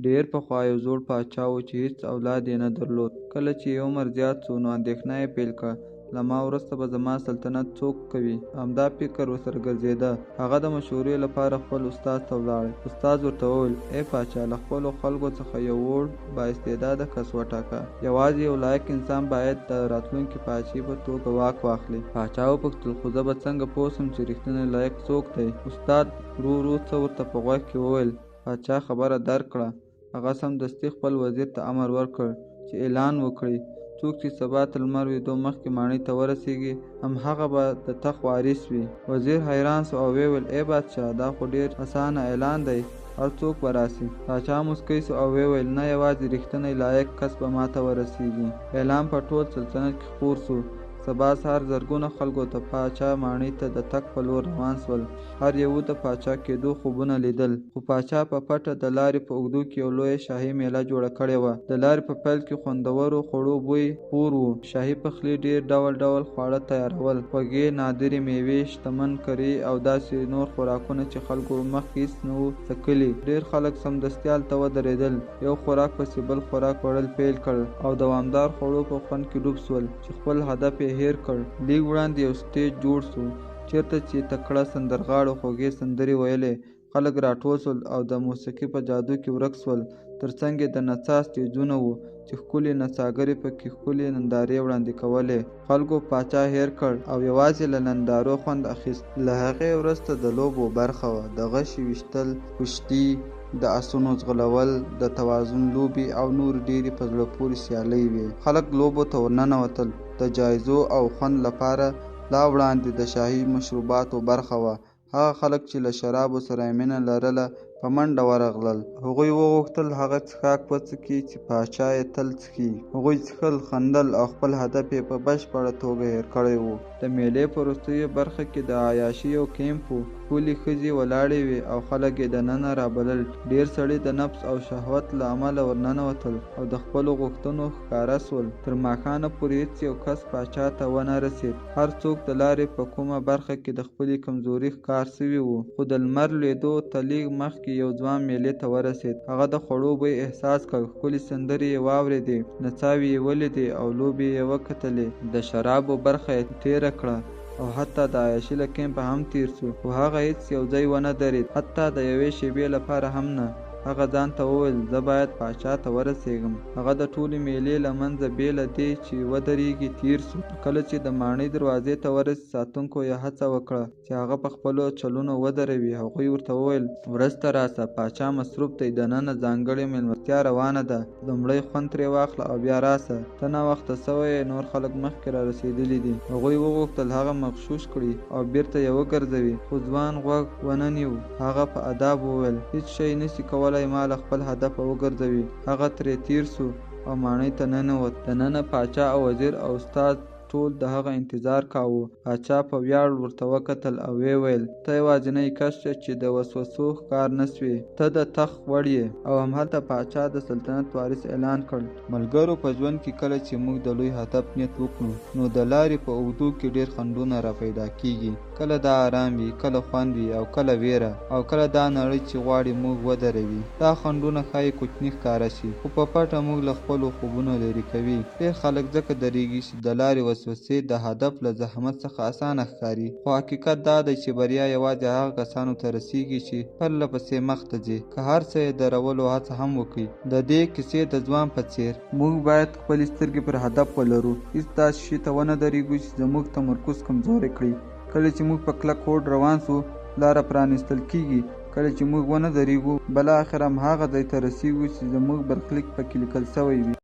ډېر پخوا یو زوړ پاچا و چې هیڅ اولاد یې نه درلود. کله چې یې عمر زیات سو نو اندېښنه یې پیل کړه. له ما وروسته به زما سلطنت څوک کوي؟ همدا فکر ورسره ګرځېده. هغه د مشورې لپاره خپل استاد ته ولاړی. استاد ورته وویل: ای پاچا، له خپلو خلکو څخه یو وړ، با استعداده کس وټاکه. یوازې یو لایق انسان باید د راتلونکي پاچهي په توګه واک واخلي. پاچا وپوښتل: خو زه به څنګه پوه سم چې رښتینی لایق څوک دی؟ استاد ورو ورو څه ورته په غوږ کې وویل. پاچا خبره درک کړه. هغه سمدستي خپل وزیر ته امر ورکړ چې اعلان وکړي: څوک چې سبا تر لمر لوېدو مخکې ماڼۍ ته ورسېږي، هماغه به د تخت وارث وي. وزیر حیران سو او ویې ویل: ای بادشاه، دا خو ډېر اسانه اعلان دی، هر څوک به راسي. پاچا موسکی سو او ویې ویل: نه، یوازې رښتینی لایق کس به ماته ورسېږي. اعلان په ټول سلطنت کې خپور سو. سبا سهار زرګونه خلکو د پاچا ماڼۍ ته د تګ په لور روان سول. هر یوه د پاچا کېدو خوبونه لیدل. خو پاچا په پټه د لارې په اوږدو کې یوه لویه شاهي مېله جوړه کړې وه. د لارې په پیل کې خوندورو خوړو بوی خپور و. شاهي پخلي ډېر ډول ډول خواړه تیارول. خوږې، نادرې مېوې، شتمن کرې او داسې نور خوراکونه چې خلکو مخکې هېڅ نه وو څکلي. ډېر خلک سمدستي هلته ودرېدل، یو خوراک پسې بل خوراک خوړل پیل کړل او دوامدار خوړو په خوند کې ډوب سول چې خپل هدف یې هېر کړ. لږ وړاندې یو سټېج جوړ سو، چېرته چې تکړه سندرغاړو خوږې سندرې ویلې. خلک راټول سول او د موسیقي په جادو کې ورک سول. تر څنګ یې د نڅا سټېجونه وو چې ښکلې نڅاګرې پکې ښکلې نندارې وړاندې کولې. خلکو پاچا هېر کړ او یوازې له نندارو خوند اخیست. له هغې وروسته د لوبو برخه وه. د غشي ویشتل، کشتي، د اسونو ځغلول، د توازن لوبې او نورې ډېرې په زړه پورې سیالۍ وې. خلک لوبو ته ورننوتل. د جایزو او خوند لپاره لا وړاندې د شاهي مشروباتو برخه وه. هغه خلک چې له شرابو سره یې مینه لرله په منډه ورغلل. هغوی وغوښتل هغه څښاک وڅکي چې پاچا یې تل څښي. هغوی څښل، خندل او خپل هدف یې په بشپړه توګه هېر کړی و. د مېلې په وروستیو برخه کې د عیاشۍ یو کیمپ و. ښکلې ښځې ولاړې وې او خلک یې دننه رابلل. ډېر سړي د نفس او شهوت له امله ورننوتل او د خپلو غوښتنو ښکاره سول. تر ماښامه پورې هیڅ یو کس پاچا ته ونه رسېد. هر څوک د لارې په کومه برخه کې د خپلې کمزوري ښکار سوي وو. خو د لمر لوېدو ته لږ مخکې یو ځوان مېلې ته ورسېد. هغه د خوړو بوی احساس کړ، ښکلې سندرې یې واورېدې، نڅاوې یې ولیدې او لوبې یې وکتلې. د شرابو برخه یې تېره کړه او حتی د عیاشۍ له کیمپه هم تېر سو. خو هغه هیڅ یو ځای ونه درېد، حتی د یوې شېبې لپاره هم نه. هغه ځان ته وویل: زه باید پاچا ته ورسېږم. هغه د ټولې مېلې له منځه بې له دې چې ودرېږي تېر سو. کله چې د ماڼۍ دروازې ته ورسېد، ساتونکو یې هڅه وکړه چې هغه په خپلو چلونو ودروي. هغوی ورته وویل: وروسته راسه، پاچا مصروف دی، دننه ځانګړې مېلمستیا روانه ده. لومړی خوند ترې واخله او بیا راسه. ته ناوخته سوی یې، نور خلک مخکې رارسېدلي دي. هغوی وغوښتل هغه مغشوش کړي او بیرته یې وګرځوي، خو ځوان غوږ ونه نیو. هغه په ادب وویل: هیڅ شی نسي کولای ما له خپل هدفه وګرځوي. هغه ترې تېر سو او ماڼۍ ته ننوت. دننه پاچا او وزیر او استاد ټول د هغه انتظار کاوه. پاچا په ویاړ ورته وکتل او ویې ویل: ته یوازینی کس یې چې د وسوسو ښکار نه سوې. ته د تخت وړ یې. او همهلته پاچا د سلطنت وارث اعلان کړ. ملګرو په ژوند کې کله چې موږ د لوی هدف نیت وکړو، نو د لارې په اوږدو کې ډېر خنډونه را پیدا کېږي. کله دا آرام وي، کله خوند وي او کله وېره او کله دا نړۍ چې غواړي موږ ودروي. دا خنډونه ښايي کوچني ښکاره شي، خو په پټه موږ له خپلو خوبونو لرې کوي. ډېر خلک ځکه درېږي چې د لارې وسوسې د هدف له زحمت څخه اسانه ښکاري. خو حقیقت دا دی چې بریا یوازې هغه کسانو ته رسېږي چې پرله پسې مخته ځي، که هر څه یې درولو هڅه هم وکړي. د دې کیسې د ځوان په څېر، موږ باید خپلې سترګې پر هدف ولرو، هیڅ داسې شي ته ونه درېږو چې زموږ تمرکز کمزوری کړي. کله چې موږ په کلک هوډ روان شو، لاره پرانیستل کېږي. کله چې موږ ونه درېږو، بالاخره هماغه ځای ته رسېږو چې زموږ برخلیک پکې لیکل شوی وي.